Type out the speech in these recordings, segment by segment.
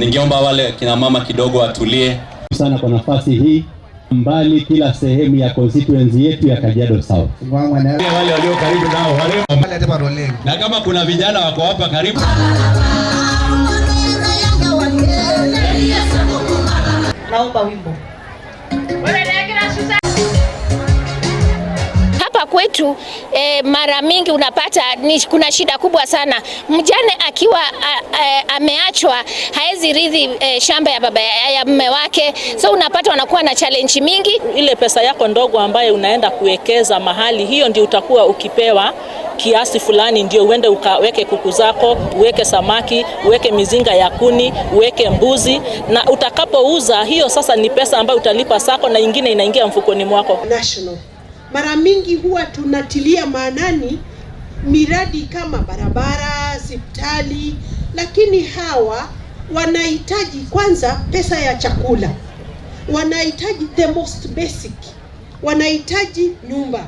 Ningeomba wale kina mama kidogo watulie. Sana kwa nafasi hii mbali kila sehemu ya constituency yetu ya Kajiado South. Wale walio karibu nao wale, na kama kuna vijana wako hapa karibu. Naomba wimbo. Hapa kwetu mara mingi unapata kuna shida kubwa sana. Mjane akiwa ameachwa haezi rithi shamba ya baba ya mume wake, so unapata wanakuwa na challenge mingi. Ile pesa yako ndogo ambayo unaenda kuwekeza mahali, hiyo ndio utakuwa ukipewa kiasi fulani, ndio uende ukaweke kuku zako, uweke samaki, uweke mizinga ya kuni, uweke mbuzi, na utakapouza hiyo sasa ni pesa ambayo utalipa SACCO na ingine inaingia mfukoni mwako. National. Mara mingi huwa tunatilia maanani miradi kama barabara, hospitali, lakini hawa wanahitaji kwanza pesa ya chakula, wanahitaji the most basic, wanahitaji nyumba,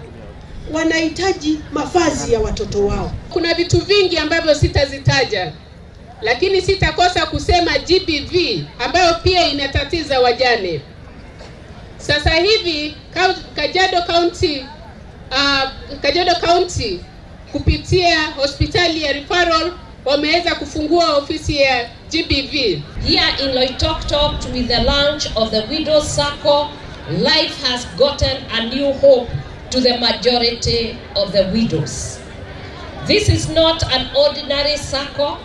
wanahitaji mavazi ya watoto wao. Kuna vitu vingi ambavyo sitazitaja, lakini sitakosa kusema GBV ambayo pia inatatiza wajane. Sasa hivi Kajiado County kupitia hospitali ya referral wameweza kufungua ofisi ya GBV. Here in Loitoktok, with the launch of the Widows SACCO, life has gotten a new hope to the majority of the widows. This is not an ordinary SACCO.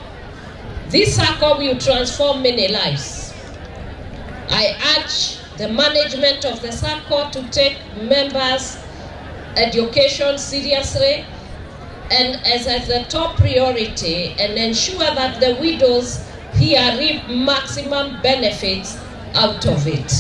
This SACCO will transform many lives. I urge the management of the SACCO to take members' education seriously and as the top priority, and ensure that the widows here reap maximum benefits out of it.